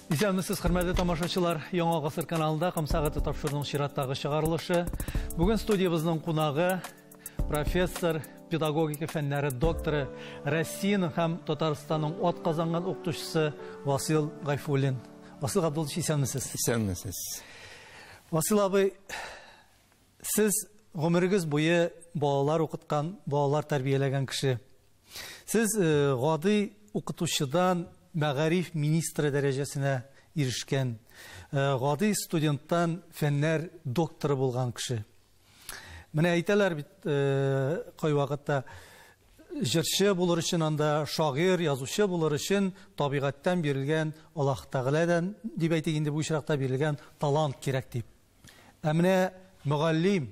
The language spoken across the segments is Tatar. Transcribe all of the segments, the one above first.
Исәнмесез, хөрмәтле тамашачылар. Яңа гасыр каналында Ком сәгате тапшыруының чираттагы чыгарылышы. Бүген студиябезнең кунагы профессор, педагогика фәннәре докторы, Россиянең һәм Татарстанның атказанган укытучысы Васил Гайфуллин. Васил Габдуллович, исәнмесез. Исәнмесез. Васил абый, сез гомерегез буе балалар укыткан, балалар тәрбияләгән кеше. Сез гади укытучыдан мәгариф министры дәрәҗәсенә ирешкән, гади студенттан фәннәр докторы булган кеше. Менә әйтәләр бит кайвакытта, җырчы булыр өчен анда, шагыйрь, язучы булыр өчен табигатьтән бирелгән, Аллаһ Тәгаләдән дип әйтик инде бу очракта бирелгән талант кирәк дип. Ә менә мөгаллим,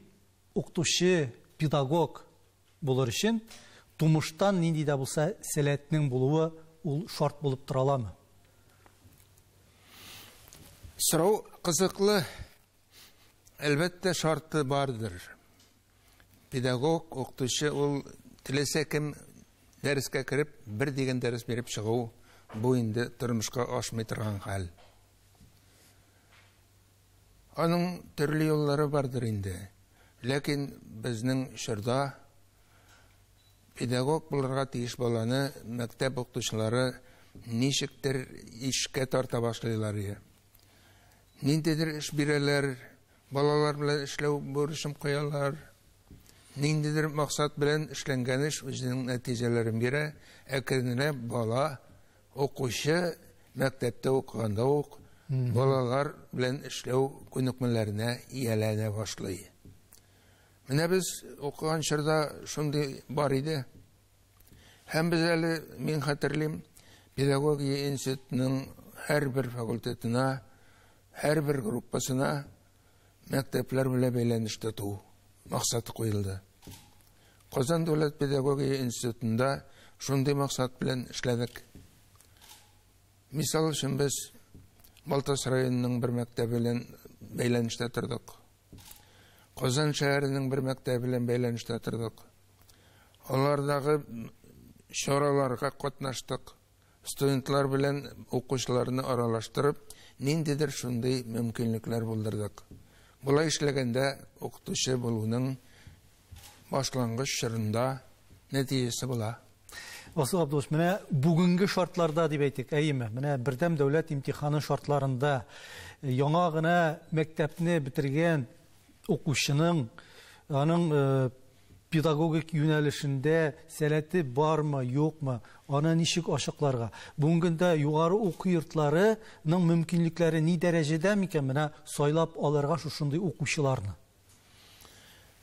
укытучы, педагог булыр өчен тумыштан нинди дә булса сәләтнең булуы ул шарт булып тора аламы? Сорау кызыклы. Әлбәттә, шарты бардыр. Педагог, укытучы ул теләсә кем дәрескә кереп, бер дигән дәрес биреп чыгу, бу инде тормышка ашмый торган хәл. Аның төрле юллары бардыр инде. Ләкин безнең чорда педагог булырга тиеш баланы мәктәп укытучылары ничектер эшкә тарта башлыйлар. Ниндидер эш бирәләр, балалар белән эшләү бурычын куялар. Ниндидер максат белән эшләнгән эш үзенең нәтиҗәләрен бирә. Әкренләп бала, укучы мәктәптә укыганда ук балалар белән эшләү күнекмәләренә ияләнә башлый. Менә без укыган чорда шундый бар иде. Һәм без әле, мин хәтерлим, педагогия институтының һәрбер факультетына, һәрбер группасына мәктәпләр белән бәйләнеш тоту максаты куелды. Казан дәүләт педагогия институтында шундый максат белән эшләдек. Мисал өчен без Балтас районының бер мәктәбе белән бәйләнештә тордык. Казан шәһәренең бер мәктәбе белән бәйләнештә тордык. Алардагы чараларга катнаштык. Студентлар белән укучыларны аралаштырып, ниндидер шундый мөмкинлекләр булдырдык. Болай эшләгәндә укытучы булуның башлангыч чорында нәтиҗәсе була. Васил Абдуллович, менә бүгенге шартларда дип әйтик, әйеме? Менә бердәм дәүләт имтиханы шартларында яңа гына мәктәпне бетергән укучының аның педагогик юнәлешендә сәләте бармы, юкмы, аны ничек ачыкларга? Бүгенге көндә югары уку йортларының мөмкинлекләре ни дәрәҗәдә микән менә сайлап алырга шушындый укучыларны?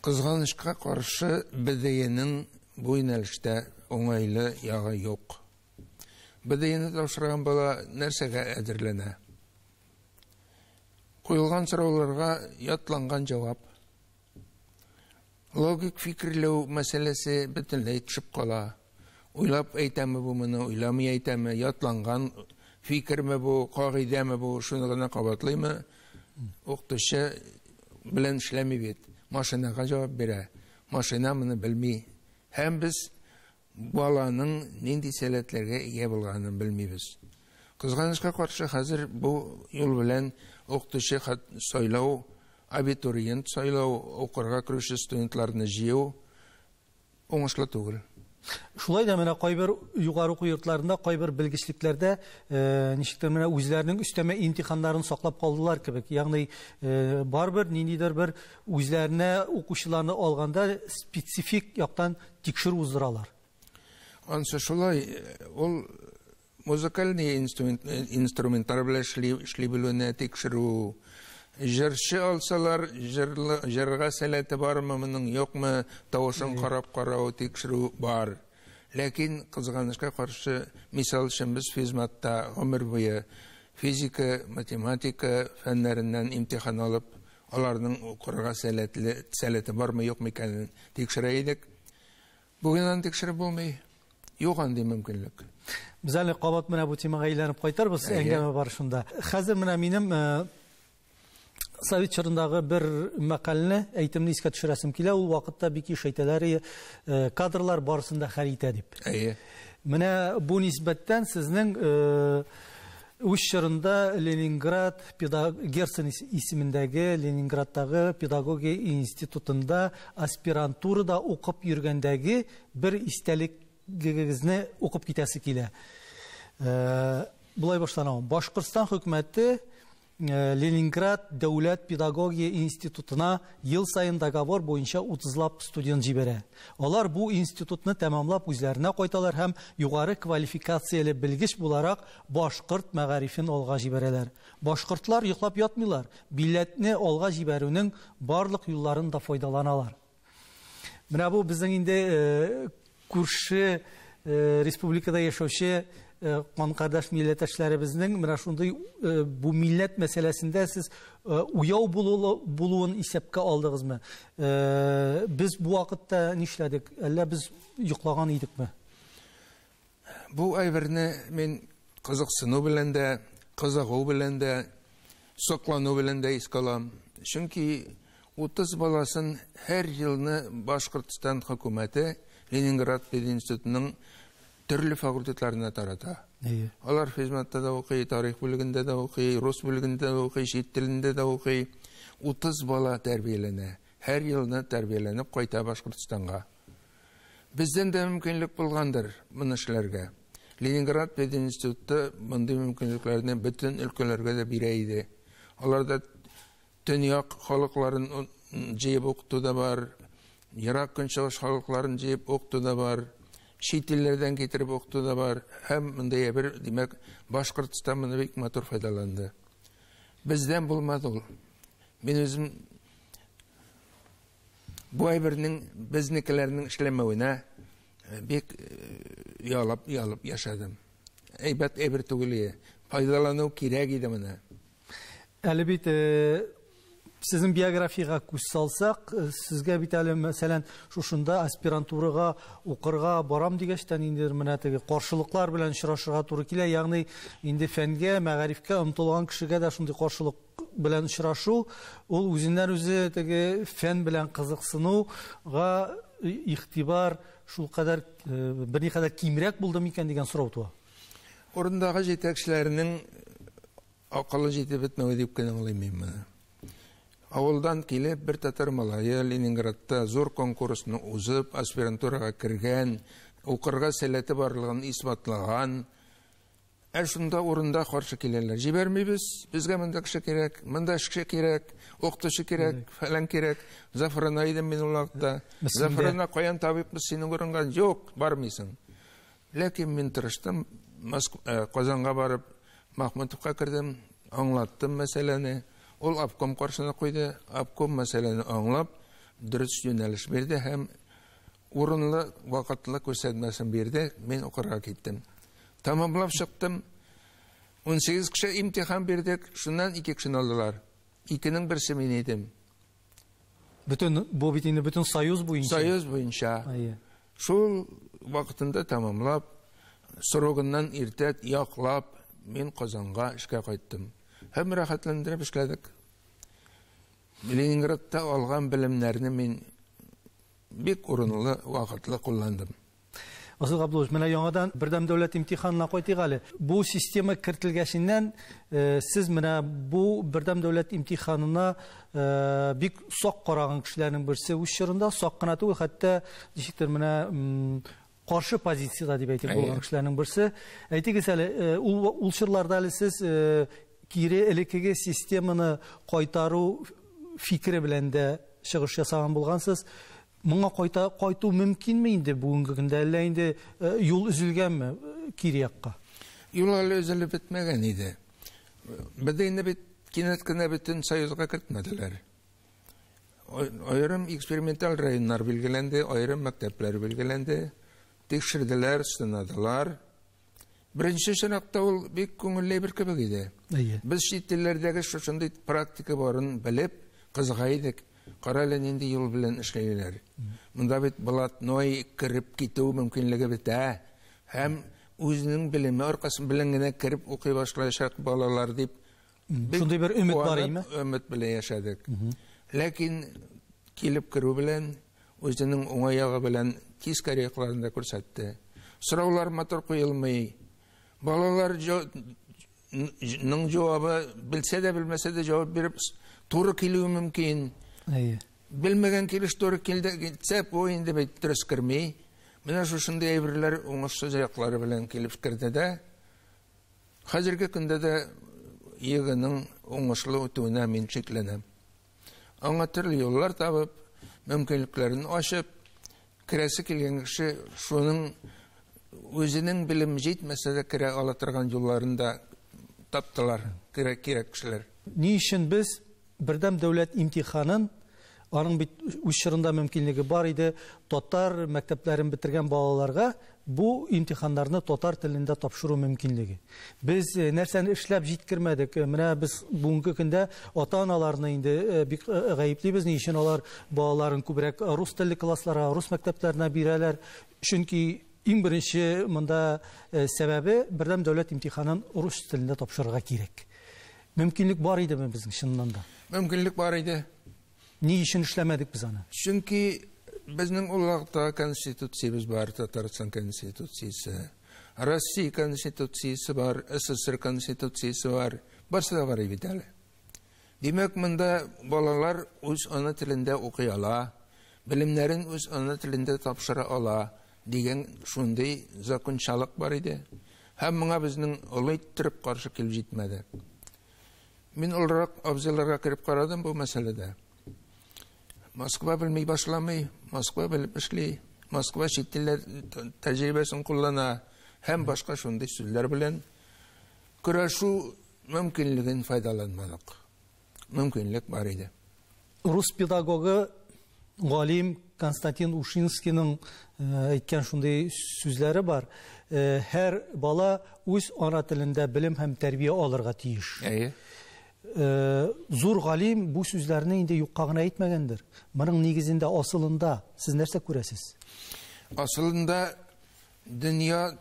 Кызганычка каршы, БДИның бу юнәлештә уңайлы ягы юк. БДИны тапшырган бала нәрсәгә әзерләнә? Куелган сорауларга ятланган җавап. Логик фикерләү мәсьәләсе бөтенләй төшеп кала. Уйлап әйтәме бу моны, уйламый әйтәме, ятланган фикерме бу, кагыйдәме бу, шуны гына кабатлыймы? Укытучы белән эшләми бит. Машинага җавап бирә. Машина моны белми. Һәм без баланың нинди сәләтләргә ия булганын белмибез. Кызганычка каршы, хәзер бу юл белән укытучы сайлау, абитуриент сайлау, укырга керүче студентларны җыю уңышлы түгел. Шулай да менә кайбер югары уку йортларында, кайбер белгечлекләрдә ничектер менә үзләренең өстәмә имтиханнарын саклап калдылар кебек. Ягъни барыбер ниндидер бер үзләренә укучыларны алганда специфик яктан тикшерү уздыралар. Ансы шулай, ул музыкальный инструментлар белән эшли белүне тикшерү. Җырчы алсалар, җырга сәләте бармы, моның юкмы, тавышын карап карау, тикшерү бар. Ләкин кызганычка каршы, мисал өчен без физматта гомер буе физика, математика фәннәреннән имтихан алып, аларның укырга сәләте бармы, юкмы икәнен тикшерә идек. Бүген аны тикшереп булмый. Юк андый мөмкинлек. Без әле кабат менә бу темага әйләнеп кайтарбыз әңгәмә барышында. Хәзер менә минем совет чорындагы бер мәкальне, әйтемне искә төшерәсем килә. Ул вакытта бик еш әйтәләр, кадрлар барысын да хәл итә дип. Менә бу нисбәттән сезнең Үз чорында Ленинград Герцен исемендәге Ленинградтагы педагогия институтында аспирантурада укып йөргәндәге бер истәлегегезне укып китәсе килә. Болай башлана. Башкортстан хөкүмәте Ленинград дәүләт педагогия институтына ел саен договор буенча 30лап студент җибәрә. Алар бу институтны тәмамлап үзләренә кайталар һәм югары квалификацияле белгеч буларак башкорт мәгарифен алга җибәрәләр. Башкортлар йоклап ятмыйлар, милләтне алга җибәрүнең барлык юлларын да файдаланалар. Менә бу безнең инде күрше республикада яшәүче кан кардәш милләттәшләребезнең менә шундый бу милләт мәсьәләсендә сез уяу булуын исәпкә алдыгызмы? Без бу вакытта нишләдек? Әллә без йоклаган идекме? Бу әйберне мин кызыксыну белән дә, кызыгу белән дә, соклану белән дә искә алам. Чөнки 30 баласын һәр елны Башкортстан хөкүмәте Ленинград пединститутының төрле факультетларына тарата. Алар физматта да укый, тарих бүлегендә дә укый, рус бүлегендә дә укый, чит телендә дә укый. 30 бала тәрбияләнә. Һәр елны тәрбияләнеп кайта Башкортстанга. Бездән дә мөмкинлек булгандыр моны эшләргә. Ленинград пединституты мондый мөмкинлекләрне бөтен өлкәләргә дә бирә иде. Аларда төньяк халыкларын җыеп укыту да бар, ерак көнчыгыш халыкларын җыеп укыту да бар, чит илләрдән китереп укыту да бар. Һәм монда бер, димәк, Башкортстан моны бик матур файдаланды. Бездән булмады ул. Мин үзем бу әйбернең безнекеләрнең эшләмәвенә бик ялап-ялып яшәдем. Әйбәт әйбер түгел иде. Файдалану кирәк иде моны. Әле бит сезнең биографияга күз салсак, сезгә бит әле, мәсәлән, шушында аспирантурага укырга барам дигәчтән инде менә теге каршылыклар белән очрашырга туры килә. Ягъни инде фәнгә, мәгарифкә омтылган кешегә дә шундый каршылык белән очрашу, ул үзеннән үзе теге фән белән кызыксынуга игътибар шул кадәр берникадәр кимрәк булды микән дигән сорау туа. Урындагы җитәкчеләрнең акылы җитеп бетмәве дип кенә аңлыйм мин моны. Авылдан килеп бер татар малае Ленинградта зур конкурсны узып, аспирантурага кергән, укырга сәләте барлыгын исбатлаган. Ә шунда урында каршы киләләр. Җибәрмибез, безгә монда кеше кирәк, монда эшче кирәк, укытучы кирәк, фәлән кирәк. Зафарына идем мин ул вакытта. Зафарына каян табыйбыз синең урынга? Юк, бармыйсың. Ләкин мин тырыштым, Казанга барып Махмутовка кердем, аңлаттым мәсьәләне. Ул обком каршына куйды, обком мәсьәләне аңлап, дөрес юнәлеш бирде һәм урынлы, вакытлы күрсәтмәсен бирде. Мин укырга киттем. Тамамлап чыктым. 18 кеше имтихан бирдек, шуннан 2 кешене алдылар. 2-нең берсе мин идем. Бөтен бу бит инде бөтен союз буенча. Союз буенча. Шул вакытында тамамлап, срогыннан иртә яклап, мин Казанга эшкә кайттым. Һәм рәхәтләндереп эшләдек. Ленинградта алган белемнәрне мин бик урынлы, вакытлы кулландым. Васил Габдуллович, менә яңадан бердәм дәүләт имтиханына кайтыйк әле. Бу система кертелгәченнән сез менә бу бердәм дәүләт имтиханына бик сак караган кешеләрнең берсе үз чорында, сак кына түгел, хәтта ничектер менә каршы позицияда дип әйтеп булган кешеләрнең берсе. Әйтегез әле, ул чорларда әле сез кире элеккеге системаны кайтару фикере белән дә чыгыш ясаган булгансыз. Моңа кайту мөмкинме инде бүгенге көндә, әллә инде юл өзелгәнме кире якка? Юл әле өзелеп бетмәгән иде. Бездә инде бит кинәт кенә бөтен союзга кертмәделәр. Аерым эксперименталь районнар билгеләнде, аерым мәктәпләр билгеләнде, тикшерделәр, сынадылар. Беренче чынакта ул бик күңелле бер кебек иде. Без чит илләрдәге шушындый практика барын белеп, кызыга идек. Кара әле нинди юл белән эшләйләр. Монда бит блатной кереп китү мөмкинлеге бетә. Һәм үзенең белеме аркасы белән генә кереп укый башлаячак балалар дип шундый бер өмет бар име? Өмет белән яшәдек. Ләкин килеп керү белән үзенең уңай ягы белән тискәре якларын да күрсәтте. Сораулар матур куелмый. Балалар Ның җавабы белсә дә белмәсә дә җавап биреп туры килүе мөмкин. Әйе. Белмәгән килеш туры килде, китсә, бу инде бит дөрес керми. Менә шушындый әйберләр уңышсыз яклары белән килеп керде дә, хәзерге көндә дә ЕГЭның уңышлы үтүенә мин шикләнәм. Аңа төрле юллар табып, мөмкинлекләрен ачып, керәсе килгән кеше шуның үзенең белем җитмәсә дә керә ала торган юлларын да таптылар, кирәк кирәк кешеләр. Ни өчен без бердәм дәүләт имтиханын, аның бит үз чорында мөмкинлеге бар иде, татар мәктәпләрен бетергән балаларга бу имтиханнарны татар телендә тапшыру мөмкинлеге. Без нәрсәне эшләп җиткермәдек? Менә без бүгенге көндә ата-аналарны инде бик гаеплибез, ни өчен алар балаларын күбрәк рус телле классларга, рус мәктәпләренә бирәләр? Чөнки иң беренче монда сәбәбе бердәм дәүләт имтиханын рус телендә тапшырырга кирәк. Мөмкинлек бар идеме безнең чыннан да? Мөмкинлек бар иде. Ни өчен эшләмәдек без аны? Чөнки безнең ул вакытта конституциябез бар, Татарстан конституциясе, Россия конституциясе бар, СССР конституциясе бар, барысы да бар бит әле. Димәк, монда балалар үз ана телендә укый ала, белемнәрен үз ана телендә тапшыра ала дигән шундый закончалык бар иде. Һәм моңа безнең олы иттереп каршы килеп җитмәде. Мин олырак абзыйларга кереп карадым бу мәсьәләдә. Москва белми башламый, Москва белеп эшли, Москва чит телләр тәҗрибәсен куллана һәм башка шундый сүзләр белән көрәшү мөмкинлеген файдаланмадык. Мөмкинлек бар иде. Рус педагогы галим Константин Ушинскийның әйткән шундый сүзләре бар. Һәр бала үз ана телендә белем һәм тәрбия алырга тиеш. Әйе. Зур галим бу сүзләрне инде юкка гына әйтмәгәндер. Моның нигезендә, асылында сез нәрсә күрәсез? Асылында дөнья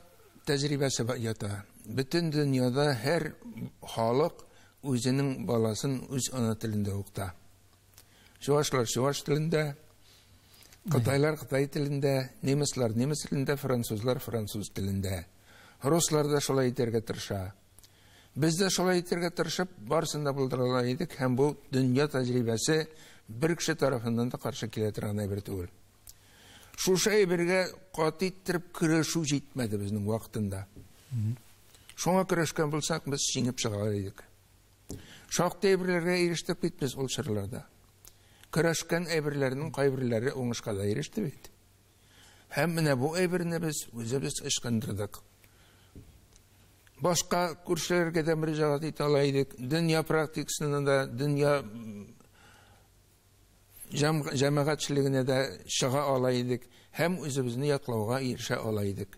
тәҗрибәсе ята. Бөтен дөньяда һәр халык үзенең баласын үз ана телендә укыта. Чувашлар чуваш телендә, кытайлар кытай телендә, немецлар немец телендә, французлар француз телендә. Руслар да шулай итәргә тырыша. Без дә шулай итәргә тырышып, барысын да булдыра ала идек, һәм бу дөнья тәҗрибәсе бер кеше тарафыннан да каршы килә торган әйбер түгел. Шушы әйбергә каты иттереп көрәшү җитмәде безнең вакытында. Шуңа көрәшкән булсак, без җиңеп чыга идек. Шактый әйберләргә ирештек бит без ул чорларда. Көрәшкән әйберләрнең кайберләре уңышка да иреште бит. Һәм менә бу әйберне без үзебез ычкындырдык. Башка күршеләргә дә мөрәҗәгать итә ала идек. Дөнья практикасына да, дөнья җәмәгатьчелегенә дә чыга ала идек һәм үзебезне яклауга ирешә ала идек.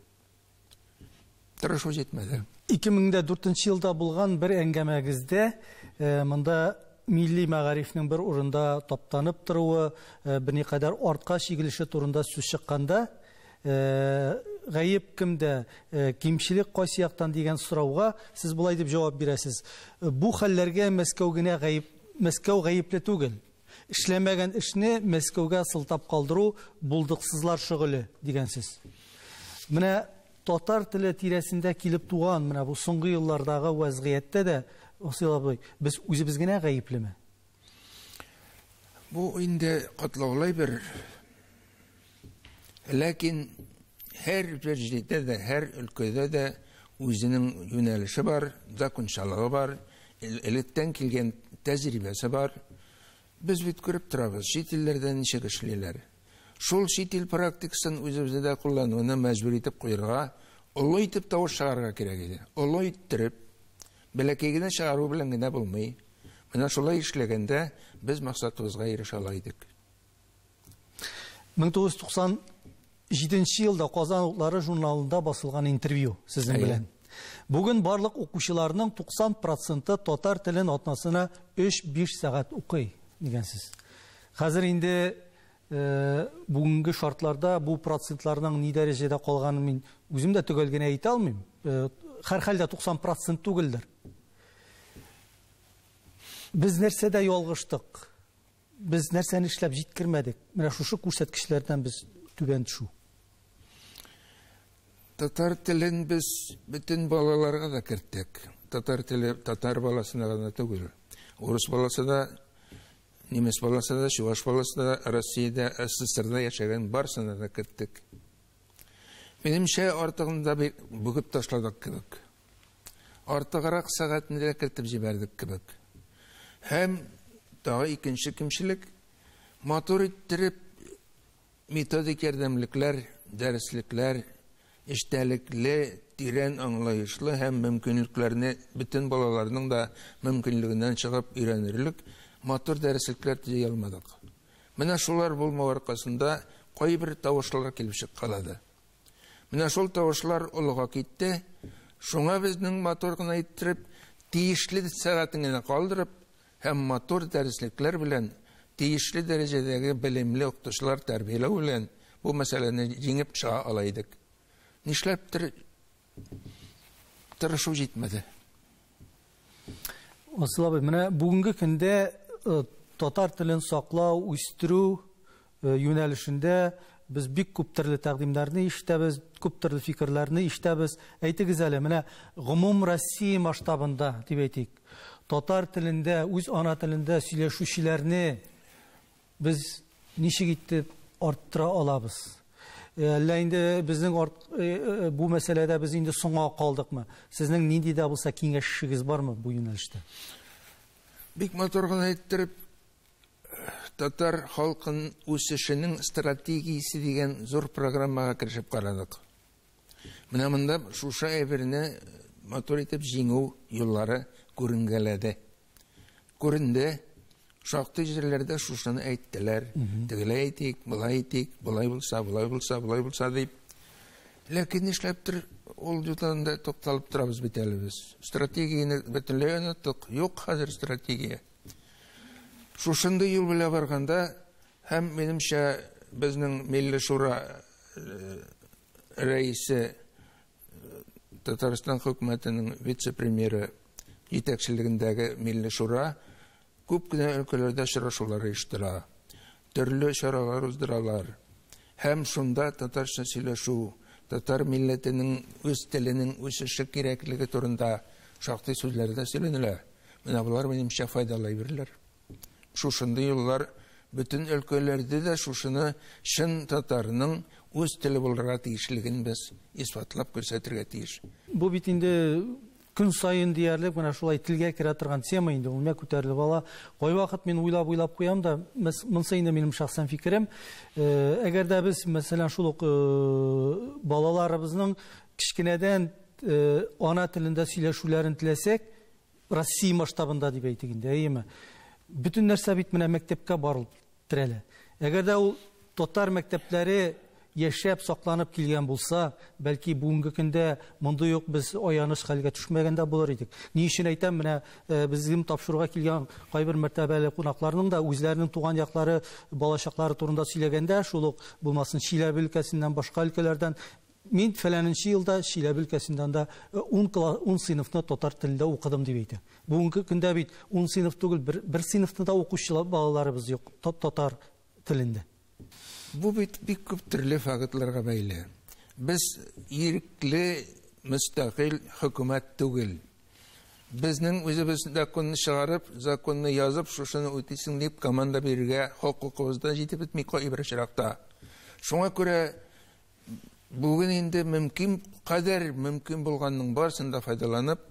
Тырышу җитмәде. 2004 елда булган бер әңгәмәгездә монда милли мәгарифнең бер урында таптанып торуы, берникадәр артка чигелеше турында сүз чыкканда, гаеп кемдә, кимчелек кайсы яктан дигән сорауга сез болай дип җавап бирәсез. Бу хәлләргә Мәскәү генә гаеп, Мәскәү гаепле түгел. Эшләмәгән эшне Мәскәүгә сылтап калдыру булдыксызлар шөгыле дигәнсез. Менә татар теле тирәсендә килеп туган менә бу соңгы еллардагы вазгыятьтә дә, Васил абый, без үзебез генә гаеплеме? Бу инде катлаулы бер. Ләкин һәр бер җирдә дә, һәр өлкәдә дә үзенең юнәлеше бар, закончалыгы бар, электән килгән тәҗрибәсе бар. Без бит күреп торабыз, чит илләрдә ничек эшлиләр. Шул чит ил практикасын үзебездә дә куллануны мәҗбүр итеп куярга, олы итеп тавыш чыгарырга кирәк иде. Олы иттереп, бәләкәй генә чыгару белән генә булмый. Менә шулай эшләгәндә без максатыбызга ирешә ала идек. 1997 елда Казан утлары журналында басылган интервью сезнең белән. Бүген барлык укучыларның 90% татар телен атнасына 3-5 сәгать укый дигәнсез. Хәзер инде бүгенге шартларда бу процентларның ни дәрәҗәдә калганын мин үзем дә төгәл генә әйтә алмыйм. Һәр хәлдә 90% түгелдер. Без нәрсәдә ялгыштык? Без нәрсәне эшләп җиткермәдек? Менә шушы күрсәткечләрдән без түбән төшү. Татар телен без бөтен балаларга да керттек. татар теле татар баласына гына түгел. Урыс баласы да, немец баласы да, чуваш баласы да, Россиядә, СССРда яшәгән барысына да керттек. Минемчә, артыгын да бөгеп ташладык кебек. Артыграк сәгатьне дә кертеп җибәрдек кебек. Һәм тагы икенче кимчелек, матур иттереп методик ярдәмлекләр, дәреслекләр, эчтәлекле, тирән аңлаешлы һәм мөмкинлекләрне бөтен балаларның да мөмкинлегеннән чыгып өйрәнерлек матур дәреслекләр төзи алмадык. Менә шулар булмау аркасында кайбер тавышлар килеп чыккалады. Менә шул тавышлар олыга китте. Шуңа безнең матур гына иттереп, тиешле сәгатен генә калдырып һәм матур дәреслекләр белән тиешле дәрәҗәдәге белемле укытучылар тәрбияләү белән бу мәсьәләне җиңеп чыга ала идек. Нишләптер тырышу җитмәде. Васил абый, менә бүгенге көндә татар телен саклау, үстерү юнәлешендә без бик күп төрле тәкъдимнәрне ишетәбез, күп төрле фикерләрне ишетәбез. Әйтегез әле, менә гомум Россия масштабында дип әйтик, татар телендә, үз ана телендә сөйләшүчеләрне без ничек итеп арттыра алабыз? Әллә инде безнең бу мәсьәләдә без инде соңга калдыкмы? Сезнең нинди дә булса киңәшегез бармы бу юнәлештә? Бик матур гына иттереп татар халкын үсешенең стратегиясе дигән зур программага керешеп карадык. Менә монда шушы әйберне матур итеп җиңү юллары күренгәләде. Күренде. Шактый җирләрдә шушыны әйттеләр. Тегеләй әйтик, болай әйтик, болай булса, болай булса, болай булса дип. Ләкин нишләптер ул юлдан тукталып торабыз бит әле без. Стратегияне бөтенләй оныттык. Юк хәзер стратегия. Шушындый юл белән барганда һәм минемчә безнең Милли Шура рәисе Татарстан хөкүмәтенең вице-премьеры җитәкчелегендәге Милли Шура күп кенә өлкәләрдә очрашулар оештыра, төрле чаралар уздыралар. Һәм шунда татарча сөйләшү, татар милләтенең үз теленең үсеше кирәклеге турында шактый сүзләр дә сөйләнелә. Менә болар минемчә файдалы әйберләр. Шушындый юллар бөтен өлкәләрдә дә шушыны чын татарның үз теле булырга тиешлеген без исбатлап күрсәтергә тиеш. Бу бит инде көн саен диярлек менә шулай телгә керә торган тема инде, ул менә күтәрелеп ала. Кайвакыт мин уйлап-уйлап куям да, монысы инде минем шәхсән фикерем. Әгәр дә без, мәсәлән, шул ук балаларыбызның кечкенәдән ана телендә сөйләшүләрен теләсәк, Россия масштабында дип әйтик инде, әйеме? Бөтен нәрсә бит менә мәктәпкә барып терәлә. Әгәр дә ул татар мәктәпләре яшәп сакланып килгән булса, бәлки бүгенге көндә мондый ук без аяныч хәлгә төшмәгән дә булыр идек. Ни өчен әйтәм, менә безнең тапшыруга килгән кайбер мәртәбәле кунакларның да үзләренең туган яклары, балачаклары турында сөйләгәндә, шул ук булмасын Чиләбе өлкәсеннән, башка өлкәләрдән, мин фәләненче елда Чиләбе өлкәсеннән дә 10 сыйныфны татар телендә укыдым дип әйтә. Бүгенге көндә бит 10 сыйныф түгел, бер сыйныфны да укучы балаларыбыз юк татар телендә. Бу бит бик күп төрле фактларга бәйле. Без ирекле, мөстәкыйль хөкүмәт түгел. Безнең үзебез законны чыгарып, законны язып, шушыны үтисең дип команда бирергә хокукыбыз да җитеп бетми кайбер очракта. Шуңа күрә бүген инде мөмкин кадәр мөмкин булганның барысын да файдаланып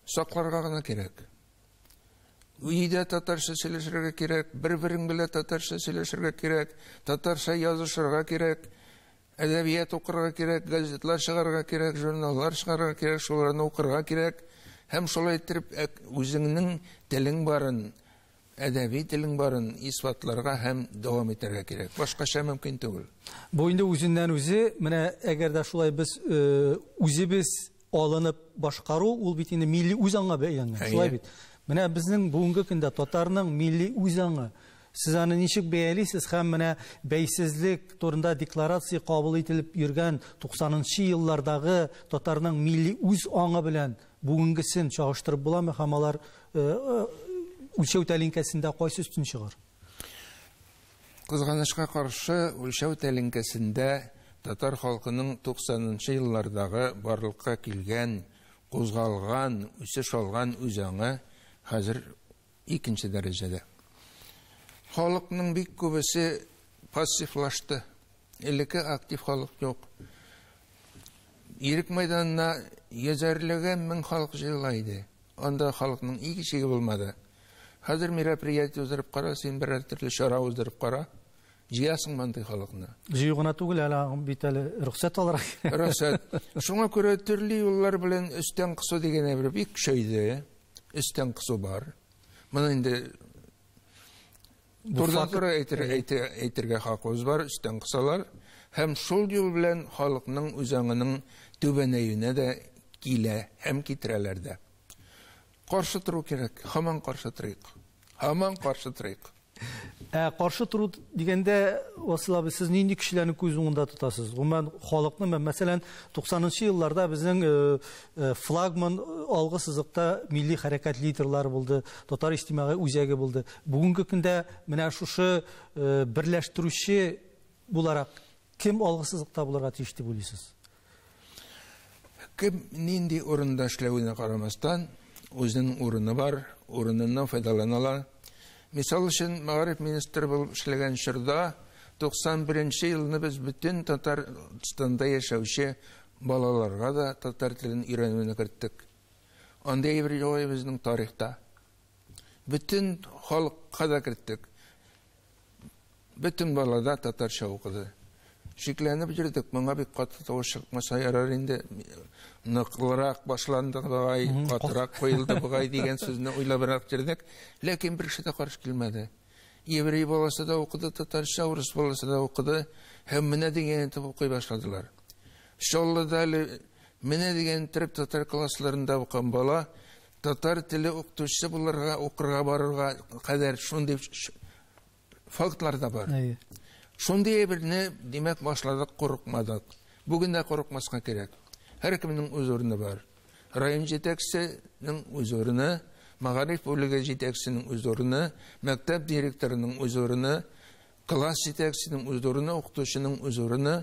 сакларга гына кирәк. Өйдә татарча сөйләшергә кирәк, бер-берең белән татарча сөйләшергә кирәк, татарча язышырга кирәк, әдәбият укырга кирәк, газетлар чыгарырга кирәк, журналлар чыгарырга кирәк, шуларны укырга кирәк. Һәм шулай иттереп үзеңнең телең барын, әдәби телең барын исбатларга һәм дәвам итәргә кирәк. Башкача мөмкин түгел. Бу инде үзеннән үзе, менә әгәр дә шулай без үзебез алынып башкару, ул бит инде милли үз аңга бәйләнгән. Шулай бит. Менә безнең бүгенге көндә татарның милли үз аңы. Сез аны ничек бәялисез һәм менә бәйсезлек турында декларация кабул ителеп йөргән 90нчы еллардагы татарның милли үз аңы белән бүгенгесен чагыштырып буламы һәм алар үлчәү тәлинкәсендә кайсы өстен чыгар? Кызганычка каршы, үлчәү тәлинкәсендә татар халкының 90нчы еллардагы барлыкка килгән Кузгалган, үсеш алган үзаңы хәзер икенче дәрәҗәдә. Халыкның бик күбесе пассивлашты. Элекке актив халык юк. Ирек мәйданына йөзәрләгән мең халык җыела иде. Анда халыкның ике чиге булмады. Хәзер мероприятие уздырып кара, син берәр төрле чара уздырып кара, җыясың мондый халыкны. Җыю гына түгел, әле бит әле рөхсәт алырга кирәк. Рөхсәт. Шуңа күрә төрле юллар белән өстән кысу дигән әйбер бик көчәйде. Өстән кысу бар. Моны инде турыдан-туры әйтергә хакыбыз бар, өстән кысалар. Һәм шул юл белән халыкның үзаңының түбәнәюенә дә килә һәм китерәләр дә. Каршы тору кирәк, һаман каршы торыйк. Һаман каршы торыйк. Ә каршы тору дигәндә, Васил абый, сез нинди кешеләрне күз уңында тотасыз? Гомумән, халыкны, мәсәлән, 90нчы елларда безнең флагман алгы сызыкта милли хәрәкәт лидерлары булды, татар иҗтимагый үзәге булды. Бүгенге көндә менә шушы берләштерүче буларак кем алгы сызыкта булырга тиеш дип уйлыйсыз? Кем нинди урында эшләвенә карамастан, үзенең урыны бар, урыныннан файдаланалар. Мисал өчен, мәгариф министры булып эшләгән чорда 91 елны без бөтен Татарстанда яшәүче балаларга да татар телен өйрәнүне керттек. Андый әйбер юк иде безнең тарихта. Бөтен халыкка да керттек. Бөтен бала да татарча укыды. Шикләнеп йөрдек, моңа бик каты тавыш чыкмаса ярар инде, ныклырак башланды бугай, катырак куелды бугай дигән сүзне уйлабрак йөрдек, ләкин бер кеше дә каршы килмәде. Еврей баласы да укыды татарча, урыс баласы да укыды, һәм менә дигән итеп укый башладылар. Чаллыда әле менә дигән итеп татар классларында укыган бала татар теле укытучысы булырга, укырга барырга кадәр шундый фактлар да бар. Шундый әйберне, димәк, башладык, курыкмадык. Бүген дә курыкмаска кирәк. Һәркемнең үз урыны бар. Район җитәкчесенең үз урыны, мәгариф бүлеге җитәкчесенең үз урыны, мәктәп директорының үз урыны, класс җитәкчесенең үз урыны, укытучының үз урыны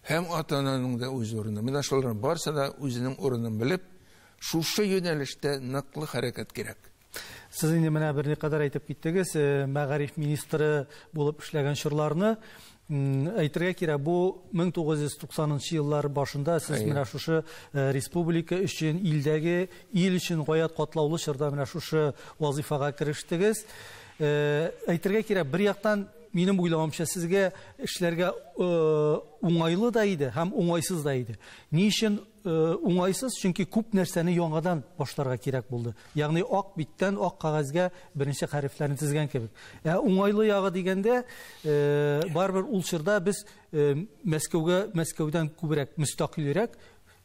һәм ата-ананың да үз урыны. Менә шулар барсы да үзенең урынын белеп, шушы юнәлештә ныклы хәрәкәт кирәк. Сез инде менә берникадәр әйтеп киттегез, мәгариф министры булып эшләгән чорларны. Әйтергә кирәк, бу 1990 еллар башында сез менә шушы республика өчен, илдәге ил өчен гаять катлаулы чорда менә шушы вазифага керештегез. Әйтергә кирәк, бер яктан минем уйлавымча сезгә эшләргә уңайлы да иде һәм уңайсыз да иде. Ни өчен уңайсыз? Чөнки күп нәрсәне яңадан башларга кирәк булды. Ягъни ак биттән ак кәгазьгә беренче хәрефләрне тезгән кебек. Ә уңайлы ягы дигәндә, барыбер ул чорда без Мәскәүдән күбрәк мөстәкыйльрәк,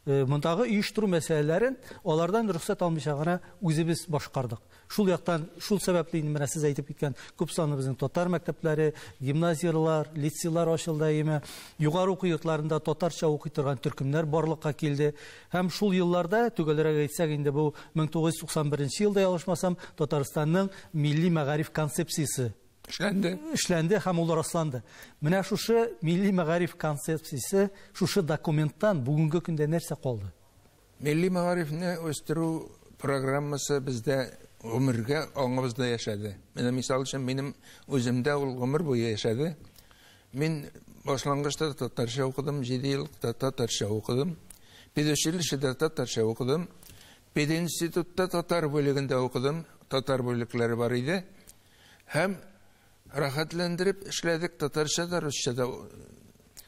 мондагы оештыру мәсьәләләрен алардан рөхсәт алмыйча гына үзебез башкардык. Шул яктан, шул сәбәпле инде менә сез әйтеп киткән күп санлы безнең татар мәктәпләре, гимназияләр, лицейлар ачылды, әйеме, югары уку йортларында татарча укый торган төркемнәр барлыкка килде. Һәм шул елларда, төгәлрәк әйтсәк, инде бу 1991 елда ялгышмасам, Татарстанның милли мәгариф концепциясе эшләнде. Эшләнде һәм ул расланды. Менә шушы милли мәгариф концепциясе, шушы документтан бүгенге көндә нәрсә калды? Милли мәгарифне үстерү программасы бездә гомергә аңыбызда яшәде. Менә мисал өчен минем үземдә ул гомер буе яшәде. Мин башлангычта татарча укыдым, 7 ел татарча укыдым. Педучилищеда татарча укыдым. Пединститутта татар бүлегендә укыдым. Татар бүлекләре бар иде. Һәм рәхәтләндереп эшләдек татарча да, русча да.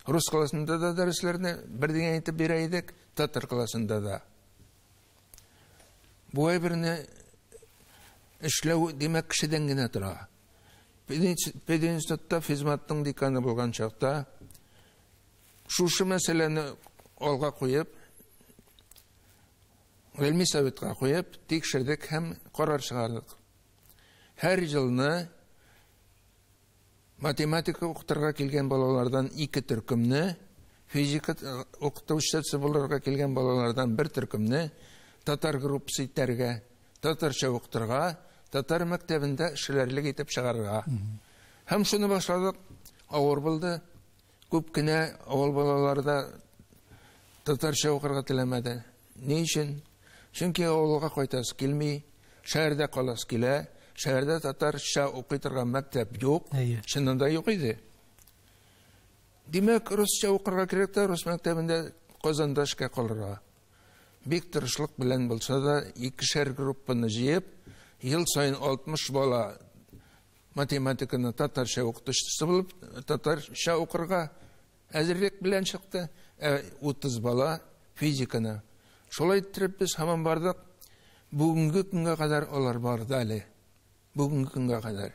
Рус классында да дәресләрне бер дигән итеп бирә идек, татар классында да. Бу әйберне эшләү, димәк, кешедән генә тора. Пединститутта физматтың деканы булган чакта шушы мәсьәләне алга куеп, гыйльми советка куеп, тикшердек һәм карар чыгардык. Һәр елны математика укытырга килгән балалардан 2 төркемне, физика укытучысы булырга килгән балалардан 1 төркемне татар группасы итәргә, татарча укытырга, татар мәктәбендә эшләрлек итеп чыгарырга. Һәм шуны башладык. Авыр булды. Күп кенә авыл балалары да татарча укырга теләмәде. Ни өчен? Чөнки авылга кайтасы килми, шәһәрдә каласы килә. Шәһәрдә татарча укый торган мәктәп юк. Чыннан да юк иде. Димәк, русча укырга кирәк тә, рус мәктәбендә Казанда эшкә калырга. Бик тырышлык белән булса да, икешәр группаны җыеп, ел саен 60 бала математиканы татарча укытучысы булып, татарча укырга әзерлек белән чыкты, ә 30 бала физиканы. Шулай иттереп без һаман бардык. Бүгенге көнгә кадәр алар барды әле. Бүгенге көнгә кадәр.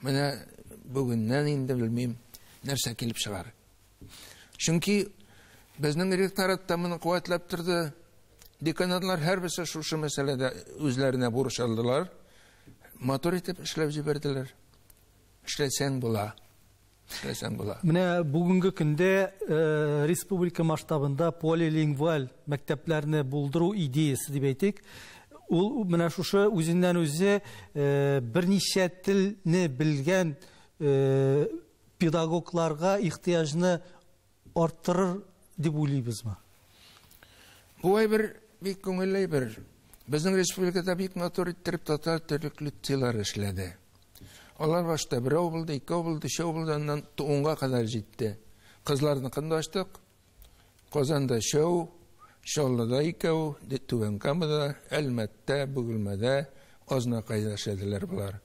Менә бүгеннән инде белмим, нәрсә килеп чыгар. Чөнки безнең ректорат та моны куәтләп торды. Деканатлар һәрберсе шушы мәсьәләдә үзләренә бурыч алдылар. Матур итеп эшләп җибәрделәр. Эшләсәң була. Эшләсәң була. Менә бүгенге көндә республика масштабында полилингваль мәктәпләрне булдыру идеясы дип әйтик. Ул менә шушы үзеннән үзе берничә телне белгән педагогларга ихтыяҗны арттырыр дип уйлыйбызмы? Бу әйбер бик күңелле әйбер. Безнең республикада бик матур иттереп татар төрек лицейлары эшләде. Алар башта берәү булды, икәү булды, өчәү булды, аннан унга кадәр җитте. Кызларныкын да ачтык. Казанда өчәү, Чаллыда икәү, Түбән Камада, Әлмәттә, Бөгелмәдә, Азнакайда эшләделәр болар.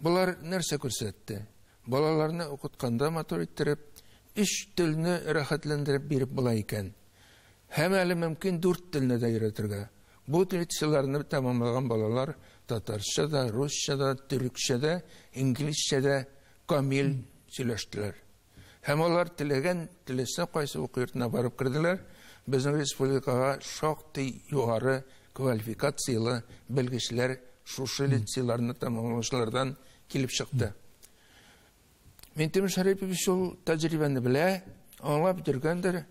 Болар нәрсә күрсәтте? Балаларны укытканда матур иттереп, өч телне рәхәтләндереп биреп була икән. Һәм әле мөмкин дүрт телне дә өйрәтергә. Бу лицейларны тәмамлаган балалар татарча да, русча да, төрекчә дә, инглизчә дә камил сөйләштеләр. Һәм алар теләгән теләсә кайсы уку йортына барып керделәр. Безнең республикага шактый югары квалификацияле белгечләр шушы лицейларны тәмамлаучылардан килеп чыкты. Минтимер Шәрипович ул тәҗрибәне белә, аңлап йөргәндер.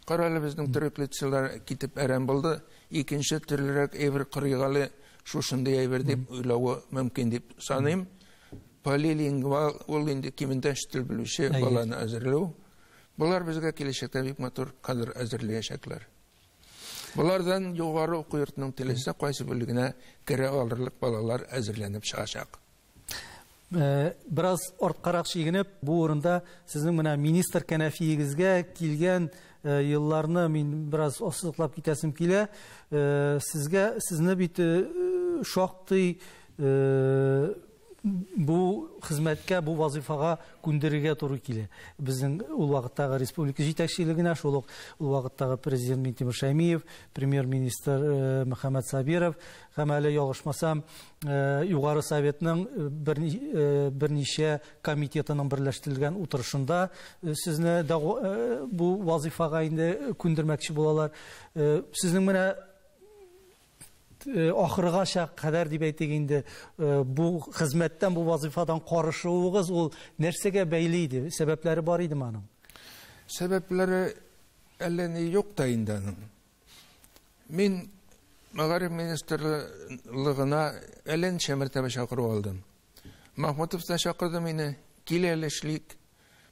Кара әле, безнең төрек лицейлар китеп әрәм булды, икенче төрлерәк әйбер корыйк әле, шушындый әйбер дип уйлавы мөмкин дип саныйм. Полилингвал ул инде кимендә өч тел белүче баланы әзерләү. Болар безгә киләчәктә бик матур кадр әзерләячәкләр. Болардан югары уку йортының теләсә кайсы бүлегенә керә алырлык балалар әзерләнеп чыгачак. Бераз арткарак чигенеп, бу урында сезнең менә министр кәнәфиегезгә килгән елларны мин бераз ассызыклап китәсем килә. Сезгә, сезне бит шактый бу хезмәткә, бу вазифага күндерергә туры килә. Безнең ул вакыттагы республика җитәкчелегенә, шул ук ул вакыттагы президент Минтимер Шәймиев, премьер-министр Мөхәммәт Сабиров һәм әле ялгышмасам, Югары Советның берничә комитетының берләштерелгән утырышында сезне бу вазифага инде күндермәкче булалар. Сезнең менә ахыргача кадәр дип әйтик инде, бу хезмәттән, бу вазифадан карышуыгыз ул нәрсәгә бәйле иде? Сәбәпләре бар идеме аның? Сәбәпләре әллә ни юк та инде аның. Мин мәгариф министрлыгына әллә ничә мәртәбә чакыру алдым. Махмутов та чакырды мине, кил әле эшлик.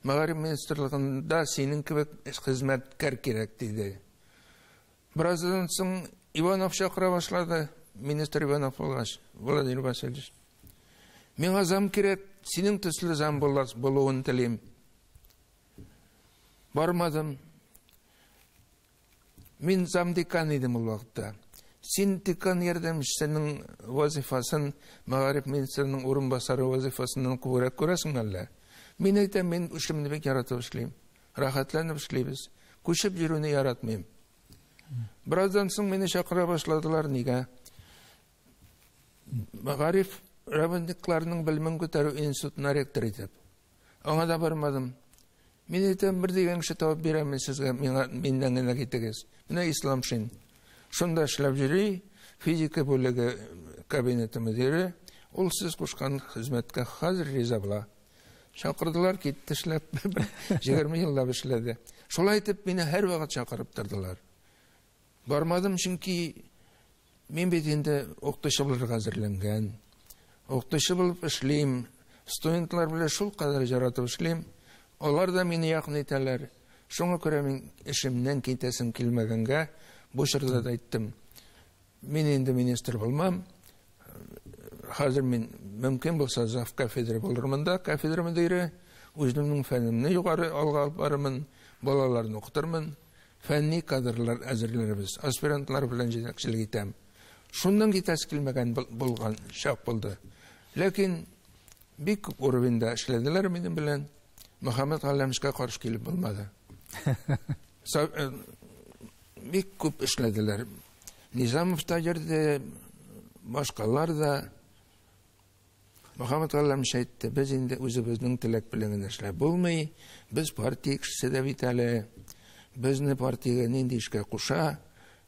Мәгариф министрлыгында синең кебек хезмәткәр кирәк диде. Бераздан соң Иванов чакыра башлады, министр Иванов булгач, Владимир Васильевич. Миңа зам кирәк, синең төсле зам булуын телим. Бармадым. Мин зам декан идем ул вакытта. Син декан ярдәмчесенең вазифасын, мәгариф министрының урынбасары вазифасыннан күбрәк күрәсең әллә? Мин әйтәм, мин эшемне бик яратып эшлим. Рәхәтләнеп эшлибез. Күчеп йөрүне яратмыйм. Бераздан соң мине чакыра башладылар. Нигә? Мәгариф работникларының белемен күтәрү институтына ректор итеп. Аңа да бармадым. Мин әйтәм, бер дигән кеше табып бирәм мин сезгә, миңа миннән генә китегез. Менә Исламшин. Шунда эшләп йөри, физика бүлеге кабинеты мөдире. Ул сез кушкан хезмәткә хәзер риза була. Чакырдылар, китте эшләп. 20 еллап эшләде. Шулай итеп мине һәрвакыт чакырып тордылар. Бармадым, чөнки мин бит инде укытучы булырга әзерләнгән. Укытучы булып эшлим, студентлар белән шул кадәр яратып эшлим. Алар да мине якын итәләр. Шуңа күрә мин эшемнән китәсем килмәгәнгә бу чорда да әйттем. Мин инде министр булмам. Хәзер мин мөмкин булса зав кафедра булырмын да, кафедра мөдире, үземнең фәнемне югары алга алып барырмын, балаларны укытырмын, фәнни кадрлар әзерләрбез, аспирантлар белән җитәкчелек итәм. Шуннан китәсе килмәгән булган чак булды. Ләкин бик күп уровеньда эшләделәр минем белән. Мөхәммәд Галләмовичка каршы килеп булмады. Бик күп эшләделәр. Низамов та йөрде, башкалар да. Мөхәммәд Галләмович әйтте, без инде үзебезнең теләк белән генә эшләп булмый, без партия кешесе дә бит әле. Безне партиягә нинди эшкә куша,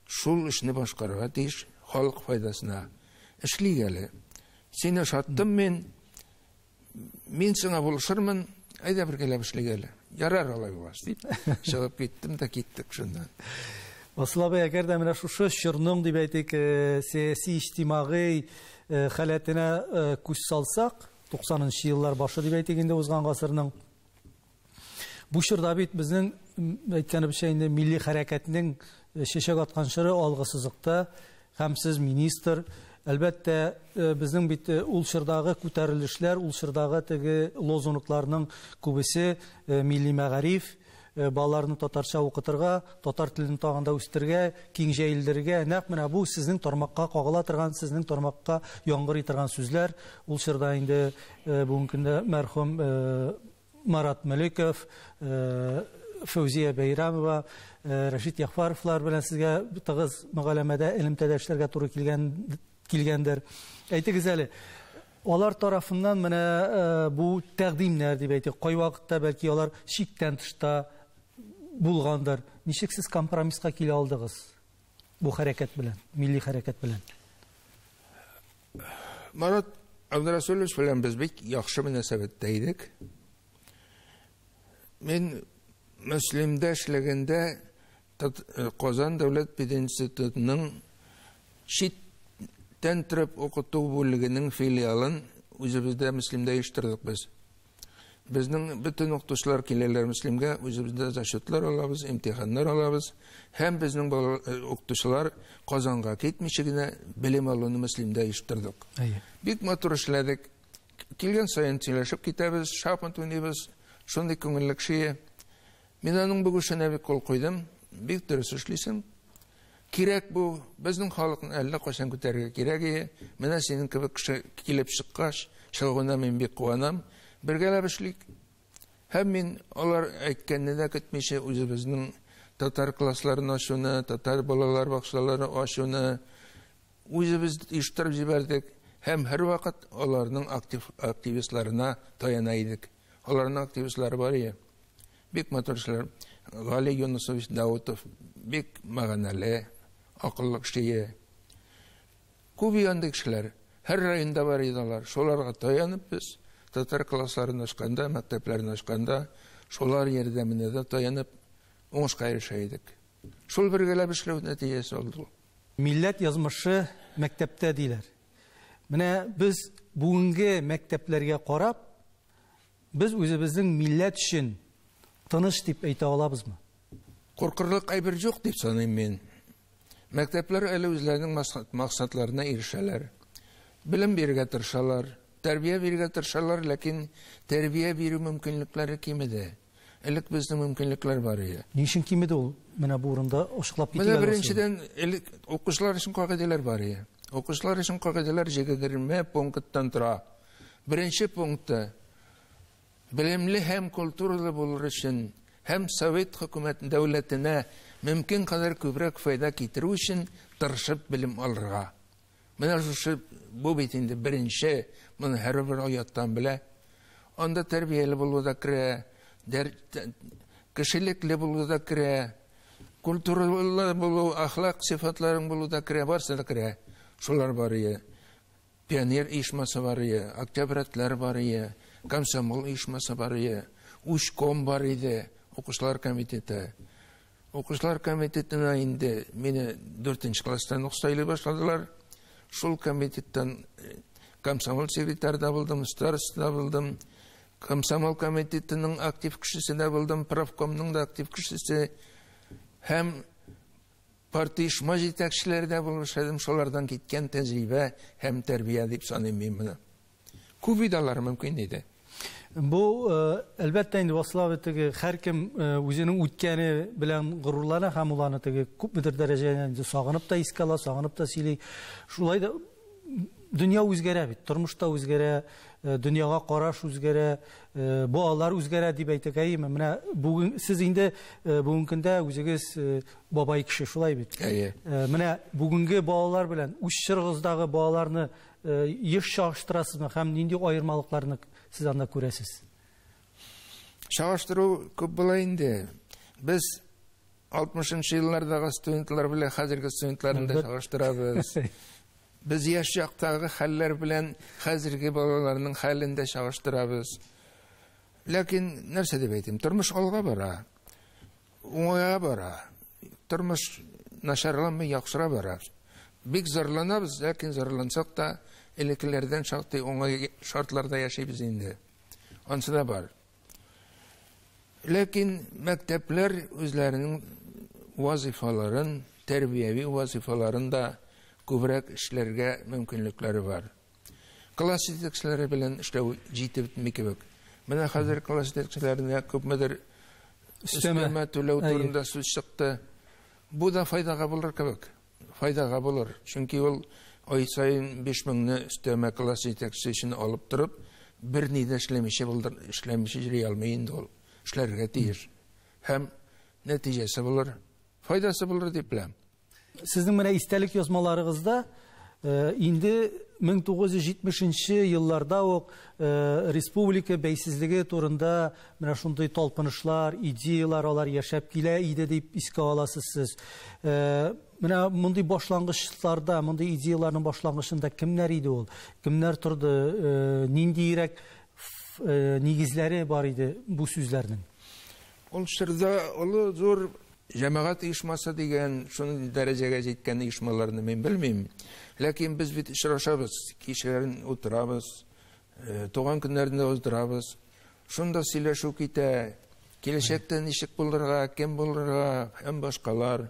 шул эшне башкарырга тиеш, халык файдасына. Эшлик әле. Сине ошаттым мин, мин сиңа булышырмын, әйдә бергәләп эшлик әле. Ярар алай булгач, дип чыгып киттем дә киттек шуннан. Васил абый, әгәр дә менә шушы чорның, дип әйтик, сәяси, иҗтимагый халәтенә күз салсак, 90 еллар башы дип әйтик инде узган гасырның. Бу чорда бит безнең әйткәнебезчә инде милли хәрәкәтнең чәчәк аткан чоры алгы сызыкта, һәм сез министр, әлбәттә, безнең бит ул чордагы күтәрелешләр, ул чордагы теге лозунгларның күбесе милли мәгариф, балаларны татарча укытырга, татар телен тагын да үстерергә, киң җәелдерергә, нәкъ менә бу сезнең тармакка кагыла торган, сезнең тармакка яңгырый торган сүзләр. Ул чорда инде бүгенге көндә мәрхүм Марат Мөлеков, Фәүзия Бәйрәмова, Рәшит Яхфаровлар белән сезгә тыгыз мөгаләмәдә, элемтәдә эшләргә туры килгәндер. Әйтегез әле, алар тарафыннан менә бу тәкъдимнәр дип әйтик, кайвакытта бәлки алар чиктән тышта булгандыр. Ничек сез компромисска килә алдыгыз бу хәрәкәт белән, милли хәрәкәт белән? Марат Абдрасулович белән без бик яхшы мөнәсәбәттә идек. Мин Мөслимдә эшләгәндә Казан дәүләт пединститутының читтән торып укыту бүлегенең филиалын үзебездә Мөслимдә оештырдык без. Безнең бөтен укытучылар киләләр Мөслимгә, үзебездә зачетлар алабыз, имтиханнар алабыз. Һәм безнең укытучылар Казанга китмичә генә белем алуны Мөслимдә оештырдык. Бик матур эшләдек. Килгән саен сөйләшеп китәбез, шахмат уйныйбыз. Шундый күңелле кеше. Мин аның бу эшенә бик кул куйдым. Бик дөрес эшлисең. Кирәк бу, безнең халыкны әллә кайчан күтәрергә кирәк иде. Менә синең кебек кеше килеп чыккач, чыгуына мин бик куанам. Бергәләп эшлик. Һәм мин алар әйткәнне дә көтмичә үзебезнең татар классларын ачуны, татар балалар бакчалары ачуны үзебез оештырып җибәрдек. Һәм һәрвакыт аларның активистларына таяна идек. Аларның активистлары бар иде. Бик матур эшләр. Гали Юнусович Даутов бик мәгънәле, акыллы кеше. Күп андый кешеләр. Һәр районда бар иде алар. Шуларга таянып без татар классларын ачканда, мәктәпләрен ачканда, шулар ярдәменә дә таянып уңышка ирешә идек. Шул бергәләп эшләү нәтиҗәсе булды. Милләт язмышы мәктәптә диләр. Менә без бүгенге мәктәпләргә карап, без үзебезнең милләт өчен тыныч дип әйтә алабызмы? Куркырлык әйбер юк дип саныйм мин. Мәктәпләр әле үзләренең максатларына ирешәләр. Белем бирергә тырышалар, тәрбия бирергә тырышалар, ләкин тәрбия бирү мөмкинлекләре кимеде. Элек безнең мөмкинлекләр бар иде. Ни өчен кимеде ул? Менә бу урында ачыклап китик. Менә беренчедән, элек укучылар өчен кагыйдәләр бар иде. Укучылар өчен кагыйдәләр 20 пункттан тора. Беренче пункты белемле һәм культуралы булыр өчен һәм Совет хөкүмәт дәүләтенә мөмкин кадәр күбрәк файда китерү өчен тырышып белем алырга. Менә шушы бу бит инде беренче, моны һәрбер аяттан белә. Анда тәрбияле булу да керә, кешелекле булу да керә, культуралы булу, әхлак сыйфатларың булу да керә, барысы да керә. Шулар бар иде. Пионер оешмасы бар иде, октябрятлар бар иде, комсомол оешмасы бар иде, учком бар иде, укучылар комитеты. Укучылар комитетына инде мине 4 класстан ук сайлый башладылар. Шул комитеттан комсомол секретары да булдым, староста да булдым, комсомол комитетының актив кешесе дә булдым, правкомның да актив кешесе. Һәм Партоешма җитәкчеләре дә булып эшләдем, шулардан киткән тәҗрибә һәм тәрбия дип саныйм мин моны. Күп иде алар, мөмкин иде. Бу, әлбәттә инде, Васил абый, теге һәркем үзенең үткәне белән горурлана һәм ул аны теге күпмедер дәрәҗәдә инде сагынып та искә ала, сагынып та сөйли. Шулай да дөнья үзгәрә бит, тормыш та үзгәрә, дөньяга караш үзгәрә, балалар үзгәрә дип әйтик, әйеме? Менә бүген сез инде бүгенге көндә үзегез бабай кеше, шулай бит? Әйе. Менә бүгенге балалар белән үз чорыгыздагы балаларны еш чагыштырасызмы һәм нинди аермалыкларны сез анда күрәсез? Чагыштыру күп була инде. Без 60 еллардагы студентлар белән хәзерге студентларны да чагыштырабыз. Без яшь чактагы хәлләр белән хәзерге балаларның хәлен дә чагыштырабыз. Ләкин нәрсә дип әйтим, тормыш алга бара, уңайга бара. Тормыш начарланмый, яхшыра бара. Бик зарланабыз, ләкин зарлансак та элеккеләрдән шактый уңай шартларда яшибез инде. Ансы да бар. Ләкин мәктәпләр үзләренең вазифаларын, тәрбияви вазифаларын да күбрәк эшләргә мөмкинлекләре бар. Класс җитәкчеләре белән эшләү җитеп бетми кебек. Менә хәзер класс җитәкчеләренә күпмедер өстәмә түләү турында сүз чыкты. Бу да файдага булыр кебек. Файдага булыр. Чөнки ул ай саен 5000-не өстәмә класс җитәкчесе өчен алып торып, берни дә эшләмичә булдыр, эшләмичә йөри алмый инде ул. Эшләргә тиеш. Һәм нәтиҗәсе булыр, файдасы булыр дип беләм. Сезнең менә истәлек язмаларыгызда инде 1970 елларда ук республика бәйсезлеге турында менә шундый талпынышлар, идеялар алар яшәп килә иде дип искә аласыз сез. Менә мондый башлангычларда, мондый идеяларның башлангычында кемнәр иде ул? Кемнәр торды? Ниндиерәк нигезләре бар иде бу сүзләрнең? Ул чорда олы зур җәмәгать оешмасы дигән шундый дәрәҗәгә җиткән оешмаларны мин белмим. Ләкин без бит очрашабыз, кичәләрен утырабыз, туган көннәрен уздырабыз. Шунда сөйләшү китә, киләчәктә ничек булырга, кем булырга һәм башкалар.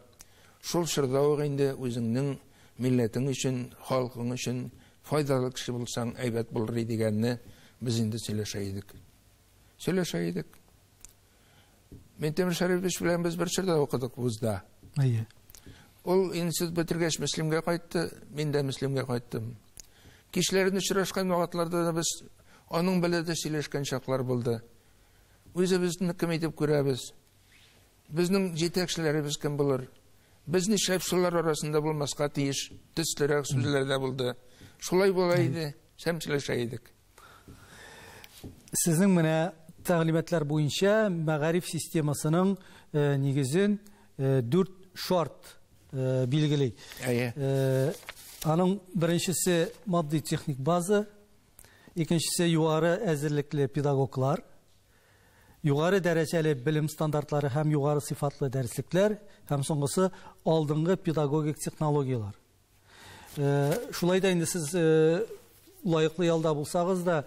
Шул чорда ук инде үзеңнең милләтең өчен, халкың өчен файдалы кеше булсаң, әйбәт булыр дигәнне без инде сөйләшә идек. Сөйләшә идек. Минтимер Шәрипович белән без бер чорда укыдык вузда. Әйе. Ул институт бетергәч Мөслимгә кайтты, мин дә Мөслимгә кайттым. Кичләрен очрашкан вакытларда да без аның белән дә сөйләшкән чаклар булды. Үзебезне кем итеп күрәбез? Безнең җитәкчеләребез кем булыр? Без нишләп шулар арасында булмаска тиеш? Төслерәк сүзләр дә булды. Шулай була иде, һәм сөйләшә идек. Сезнең менә тәгълиматлар буенча мәгариф системасының нигезен 4 шарт билгели. Әйе. Аның беренчесе матди техник база, икенчесе югары әзерлекле педагоглар, югары дәрәҗәле белем стандартлары һәм югары сыйфатлы дәреслекләр, һәм соңгысы алдынгы педагогик технологияләр. Шулай да инде сез лаеклы ялда булсагыз да,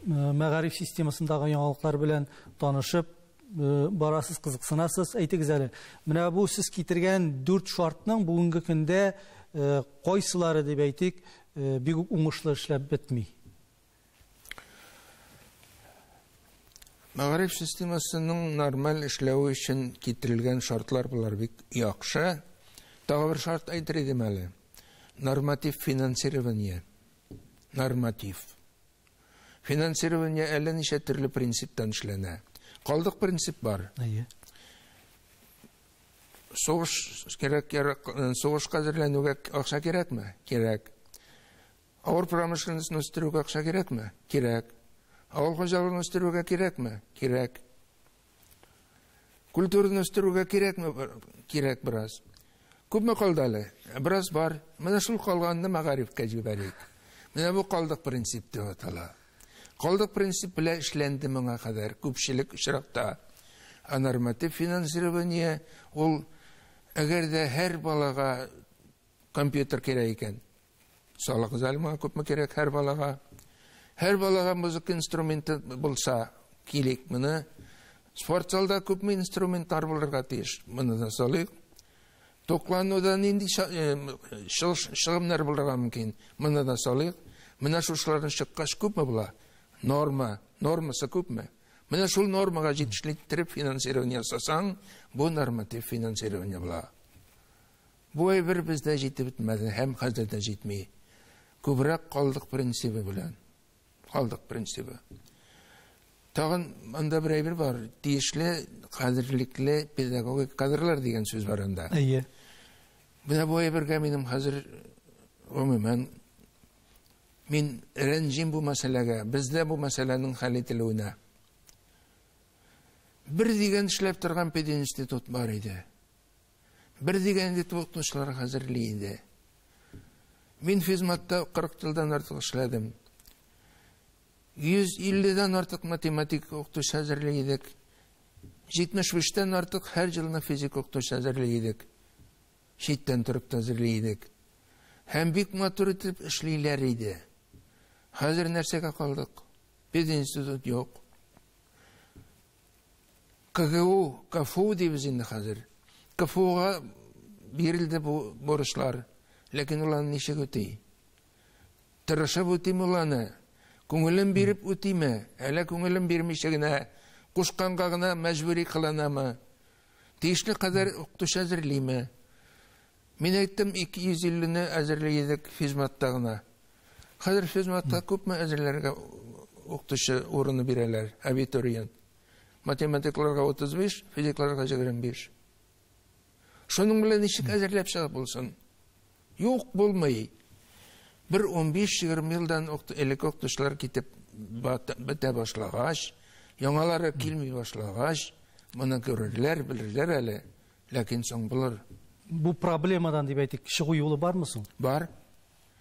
мәгариф системасындагы яңалыклар белән танышып барасыз, кызыксынасыз. Әйтегез әле, менә бу сез китергән 4 шартның бүгенге көндә кайсылары дип әйтик, бик үк уңышлы эшләп бетми? Мәгариф системасының нормаль эшләве өчен китерелгән шартлар булар бик яхшы. Тагы бер шарт әйтер идем әле. Норматив финансирование. Норматив. Финансирование әллә ничә төрле принциптан эшләнә. Калдык принцип бар. Әйе. Сугыш кирәк, сугышка әзерләнүгә акча кирәкме? Кирәк. Авыр промышленностьны үстерүгә акча кирәкме? Кирәк. Авыл хуҗалыгын үстерүгә кирәкме? Кирәк. Культураны үстерүгә кирәкме? Кирәк бераз. Күпме калды әле? Бераз бар. Менә шул калганны мәгарифкә җибәрик. Менә бу калдык принцип дип атала. Калдык принцип белән эшләнде моңа кадәр күпчелек очракта. Ә норматив финансирование ул әгәр дә һәр балага компьютер кирәк икән, салыгыз әле моңа күпме кирәк һәр балага. Һәр балага музыка инструменты булса, килик моны. Спорт залда күпме инструментлар булырга тиеш, моны да салыйк. Туклануда нинди чыгымнар булырга мөмкин? Моны да салыйк. Менә шушыларны чыккач күпме була? Норма, нормасы күпме? Менә шул нормага җитешле иттереп финансирование ясасаң, бу норматив финансирование була. Бу әйбер бездә җитеп бетмәде һәм хәзер дә җитми. Күбрәк калдык принцибы белән. Калдык принцибы. Тагын анда бер әйбер бар. Тиешле, кадерлекле педагогик кадрлар дигән сүз бар анда. Әйе. Менә бу әйбергә минем хәзер гомумән мин рәнҗим бу мәсьәләгә, бездә бу мәсьәләнең хәл ителүенә. Бер дигән эшләп торган пединститут бар иде. Бер дигән итеп укытучылар хәзерли иде. Мин физматта 40 елдан артык эшләдем. 150-дән артык математика укытучы әзерли идек. 75-тән артык һәр елны физика укытучы әзерли идек. Читтән торып та әзерли идек. Һәм бик матур итеп эшлиләр иде. Хәзер нәрсәгә калдык? Пединститут юк. КГУ, КФУ дибез инде хәзер. КФУга бирелде бу бурычлар. Ләкин ул аны ничек үти? Тырышып үтиме ул аны? Күңелен биреп үтиме? Әллә күңелен бирмичә генә, кушканга гына мәҗбүри кыланамы? Тиешле кадәр укытучы әзерлиме? Мин әйттем, 250-не әзерли идек физматта гына. Хәзер физматта күпме әзерләргә укытучы урыны бирәләр, абитуриент. Математикларга 35, физикларга 25. Шуның белән ничек әзерләп чыгып булсын? Юк, булмый. Бер 15-20 елдан элек укытучылар китеп бетә башлагач, яңалары килми башлагач, моны күрерләр, белерләр әле, ләкин соң булыр. Бу проблемадан дип әйтик, чыгу юлы бармы соң? Бар.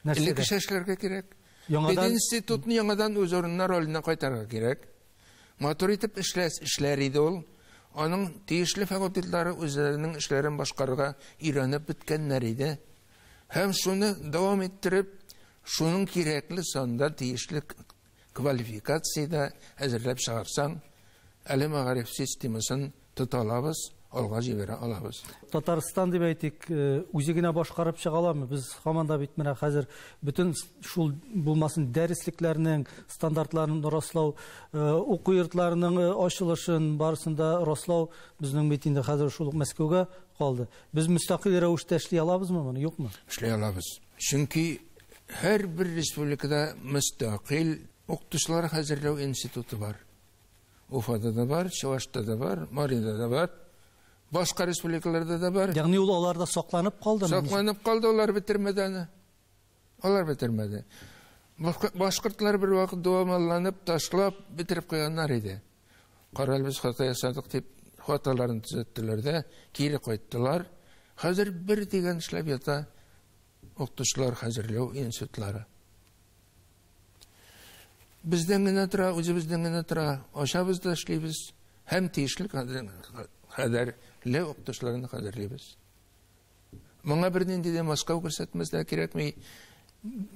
Нәрсәдә? Элек эшләргә кирәк. Яңадан Пединститутны яңадан үз урынына, роленә кайтарырга кирәк. Матур итеп эшләр иде ул. Аның тиешле факультетлары үзләренең эшләрен башкарырга өйрәнеп беткәннәр иде. Һәм шуны дәвам иттереп, шуның кирәкле санда тиешле квалификациядә әзерләп чыгарсаң, әле мәгариф системасын тота алабыз, алга җибәрә алабыз. Татарстан дип әйтик, үзе генә башкарып чыга аламы? Без һаман да бит менә хәзер бөтен шул булмасын дәреслекләрнең стандартларын раслау, уку йортларының ачылышын барысын да раслау безнең бит инде хәзер шул ук Мәскәүгә калды. Без мөстәкыйль рәвештә эшли алабызмы моны, юкмы? Эшли алабыз. Чөнки һәрбер республикада мөстәкыйль укытучылар хәзерләү институты бар. Уфада да бар, Чувашта да бар, Марида да бар, башка республикаларда да бар. Ягъни ул аларда сакланып калдымы? Сакланып калды, алар бетермәде аны. Алар бетермәде. Башкортлар бер вакыт дуамалланып, ташлап, бетереп куйганнар иде. Карале, без хата ясадык дип, хаталарын төзәттеләр дә, кире кайттылар. Хәзер бер дигән эшләп ята укытучылар хәзерләү институтлары. Бездән генә тора, үзебездән генә тора, ашабыз да эшлибез һәм тиешле кадәрле укытучыларны хәзерлибез. Моңа бернинди дә Мәскәү күрсәтмәс дә кирәкми.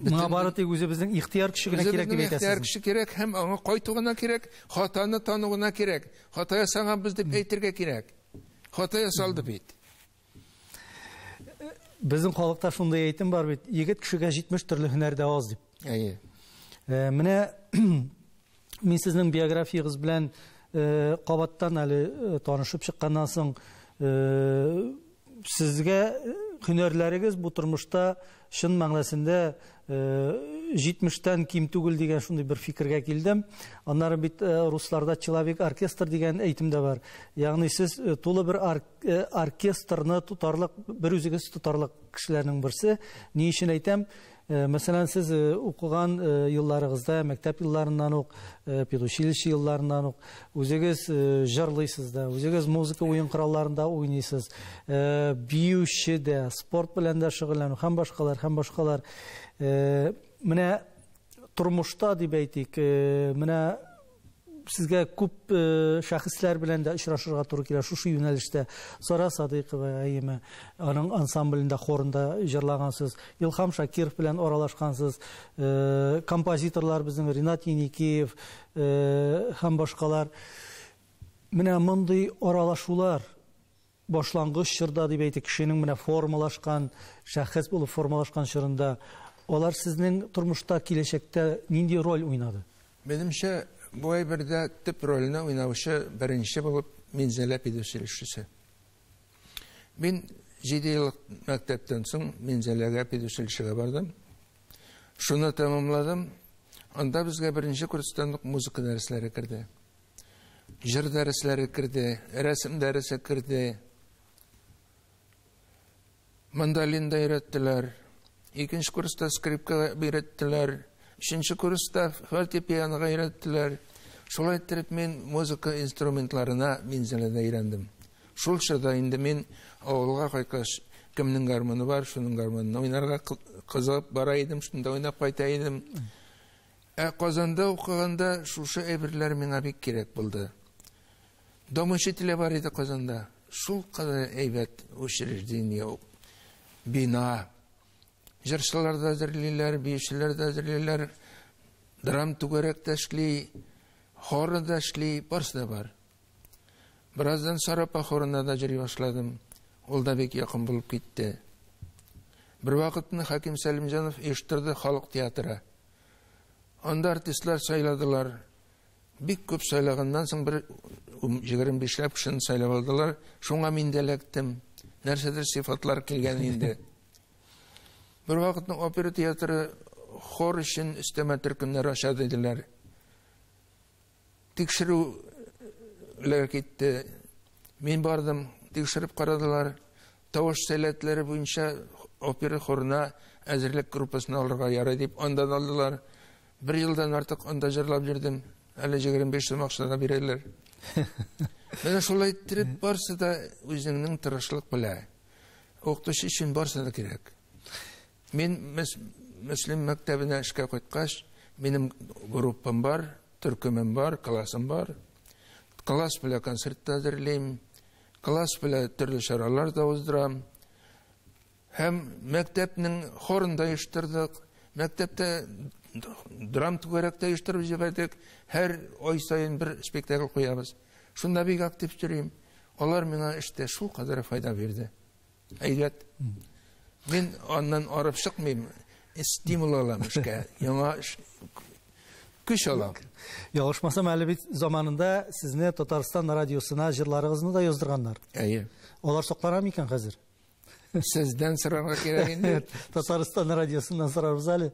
Моңа бары тик үзебезнең ихтыяр көче генә кирәк дип Үзебезнең ихтыяр әйтәсез. көче кирәк һәм аңа кайту гына кирәк, хатаны тану гына кирәк. Хата ясаганбыз дип әйтергә кирәк. Хата ясалды бит. Безнең халыкта шундый әйтем бар бит, егет кешегә 70 төрле һөнәр дә аз дип. Әйе. Менә мин сезнең биографиягыз белән кабаттан әле танышып чыкканнан соң, сезгә һөнәрләрегез бу тормышта чын мәгънәсендә 70-тән ким түгел дигән шундый бер фикергә килдем. Аннары бит русларда человек оркестр дигән әйтем дә бар. Ягъни сез тулы бер оркестрны тотарлык, бер үзегез тотарлык кешеләрнең берсе. Ни өчен әйтәм? Мәсәлән, сез укыган елларыгызда, мәктәп елларыннан ук, педучилище елларыннан ук үзегез җырлыйсыз да, үзегез музыка уен коралларында уйныйсыз, биюче дә, спорт белән дә шөгыльләнү һәм башкалар, һәм башкалар. Менә тормышта дип әйтик, менә сезгә күп шәхесләр белән дә очрашырга туры килә шушы юнәлештә. Сара Садыйкова әйеме, аның ансамблендә, хорында җырлагансыз, Илһам Шакиров белән аралашкансыз, композиторлар безнең Ринат Еникеев һәм башкалар. Менә мондый аралашулар башлангыч чорда дип әйтик, кешенең менә формалашкан, шәхес булып формалашкан чорында, алар сезнең тормышта киләчәктә нинди роль уйнады? Минемчә, бу әйбердә төп рольне уйнаучы беренче булып Минзәлә педучилищесы. Мин 7 еллык мәктәптән соң Минзәләгә педучилищега бардым. Шуны тәмамладым. Анда безгә беренче курстан ук музыка дәресләре керде. Җыр дәресләре керде, рәсем дәресе керде. Мандолин да өйрәттеләр. Икенче курста скрипка өйрәттеләр. Өченче курста фортепианога өйрәттеләр. Шулай иттереп мин музыка инструментларына Минзәләдә өйрәндем. Шул чорда инде мин авылга кайткач, кемнең гармоны бар, шуның гармонын уйнарга кызыгып бара идем, шунда уйнап кайта идем. Ә Казанда укыганда шушы әйберләр миңа бик кирәк булды. Дом учителя бар иде Казанда. Шул кадәр әйбәт учреждение, бина. Җырчылар да әзерлиләр, биючеләр дә әзерлиләр. Драм түгәрәк тә эшли, хор да эшли, барысы да бар. Бераздан Сарапа хорына да йөри башладым. Ул да бик якын булып китте. Бер вакытны Хәким Сәлимҗанов оештырды халык театры. Анда артистлар сайладылар. Бик күп сайлаганнан соң бер 25ләп кешене сайлап алдылар. Шуңа мин дә эләктем. Нәрсәдер сыйфатлар килгән инде. Бер вакытны опера театры хор өчен өстәмә төркемнәр ача диделәр. Тикшерүләр китте. Мин бардым, тикшереп карадылар. Тавыш сәләтләре буенча опера хорына әзерлек группасына алырга ярый дип андан алдылар. Бер елдан артык анда җырлап йөрдем. Әле 25 сум акча да бирәләр. Менә шулай иттереп барсы да үзеңнең тырышлык белә. Укытучы өчен барсы да кирәк. Мин Мөслим мәктәбенә эшкә кайткач, минем группам бар, төркемем бар, классым бар. Класс белән концерт та әзерлим, класс белән төрле чаралар да уздырам. Һәм мәктәпнең хорын да оештырдык, мәктәптә драм түгәрәк тә оештырып җибәрдек. Һәр ай саен бер спектакль куябыз. Шунда бик актив йөрим. Алар миңа эштә шул кадәр файда бирде. Әйбәт. Мин аннан арып чыкмыйм, стимул алам эшкә, яңа көч алам. Ялгышмасам, әле бит заманында сезне Татарстан радиосына җырларыгызны да яздырганнар. Әйе. Алар саклана микән хәзер? Сездән сорарга кирәк инде. Татарстан радиосыннан сорарбыз әле.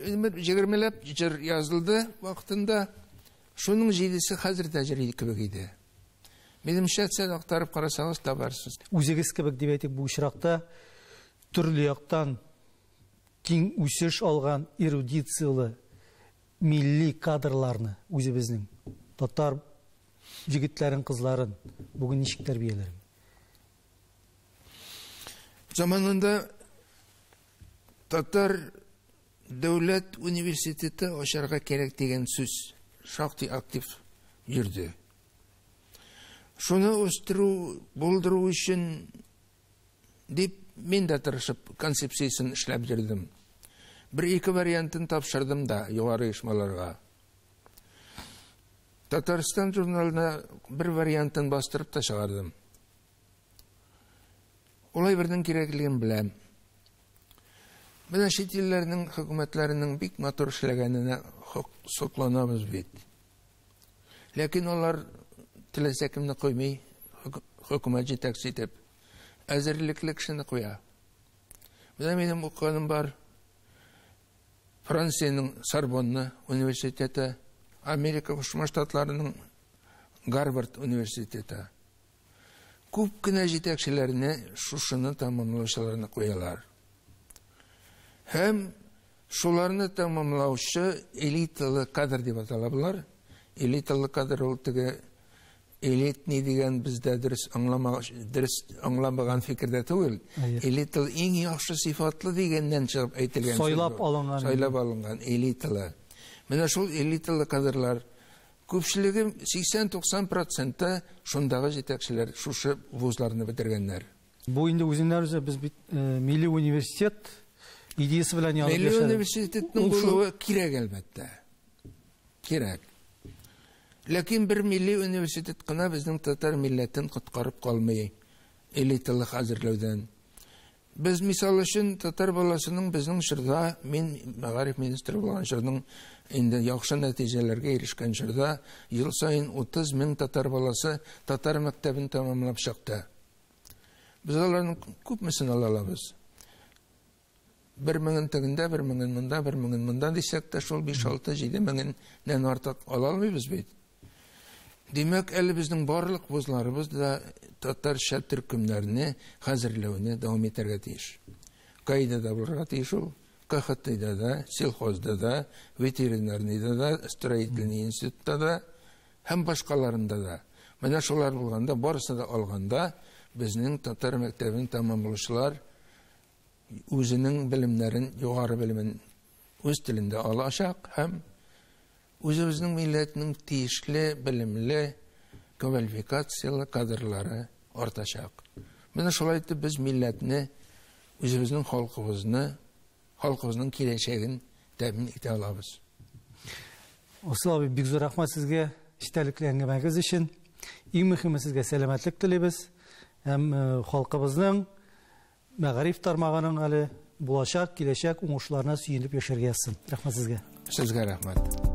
20ләп җыр язылды вакытында. Шуның 7-се хәзер дә җыр кебек иде. Минемчә, сез актарып карасагыз табарсыз. Үзегез кебек дип әйтик, бу очракта төрле яктан киң үсеш алган эрудициялы милли кадрларны үзебезнең татар егетләрен, кызларын бүген ничек тәрбияләр? Заманында татар дәүләт университеты ачарга кирәк дигән сүз шактый актив йөрде. Шуны үстерү, булдыру өчен дип мин дә тырышып концепциясен эшләп йөрдем. Бер-ике вариантын тапшырдым да югары оешмаларга. Татарстан журналына бер вариантын бастырып та чыгардым. Улай бернең кирәклеген беләм. Менә чит илләрнең хөкүмәтләренең бик матур эшләгәненә сокланабыз бит. Ләкин алар теләсә кемне куймый, хөкүмәт җитәкчесе итеп әзерлекле кешене куя. Менә минем укыганым бар. Франциянең Сорбонна университеты, Америка Кушма Штатларының Гарвард университеты. Күп кенә җитәкчеләрне шушыны тәмамлаучыларны куялар. Һәм шуларны тәмамлаучы элиталы кадр дип атала булар. Элиталы кадр ул теге элитный дигән бездә дөрес аңламаган фикердә түгел. Элиталы иң яхшы сыйфатлы дигәннән чыгып әйтелгән. Сайлап алынган. Сайлап алынган элиталы. Менә шул элиталы кадрлар күпчелеге 80-90% шундагы җитәкчеләр шушы вузларны бетергәннәр. Бу инде үзеннән үзе без бит милли университет идеясы белән янып яшәдек. Милли университетның булуы кирәк әлбәттә. Кирәк. Ләкин бер милли университет кына безнең татар милләтен коткарып калмый. Элиталы хәзерләүдән. Без, мисал өчен, татар баласының безнең чорда, мин мәгариф министры булган чорның инде яхшы нәтиҗәләргә ирешкән чорда, ел саен 30 мең татар баласы татар мәктәбен тәмамлап чыкты. Без аларның күпмесен ала алабыз? Бер меңен тегендә, бер меңен монда, бер меңен монда дисәк тә, шул 5, 6, 7 меңеннән артык ала алмыйбыз бит. Димәк, әле безнең барлык вузларыбыз да татарча төркемнәрне хәзерләүне дәвам итәргә тиеш. КАИда булырга тиеш ул, КХТда да, сельхозда да, ветеринарныйда да, строительный институтта да һәм башкаларында да. Менә шулар булганда, барысы да алганда, безнең татар мәктәбен тәмамлаучылар үзенең белемнәрен, югары белемен үз телендә алачак һәм үзебезнең милләтнең тиешле, белемле, квалификацияле кадрлары артачак. Менә шулай итеп без милләтне, үзебезнең халкыбызны, халкыбызның киләчәген тәэмин итә алабыз. Васил абый, бик зур рәхмәт сезгә эчтәлекле әңгәмәгез өчен. Иң мөһиме сезгә сәламәтлек телибез һәм халкыбызның мәгариф тармагының әле булачак, киләчәк уңышларына сөенеп яшәргә язсын. Рәхмәт сезгә. Сезгә рәхмәт.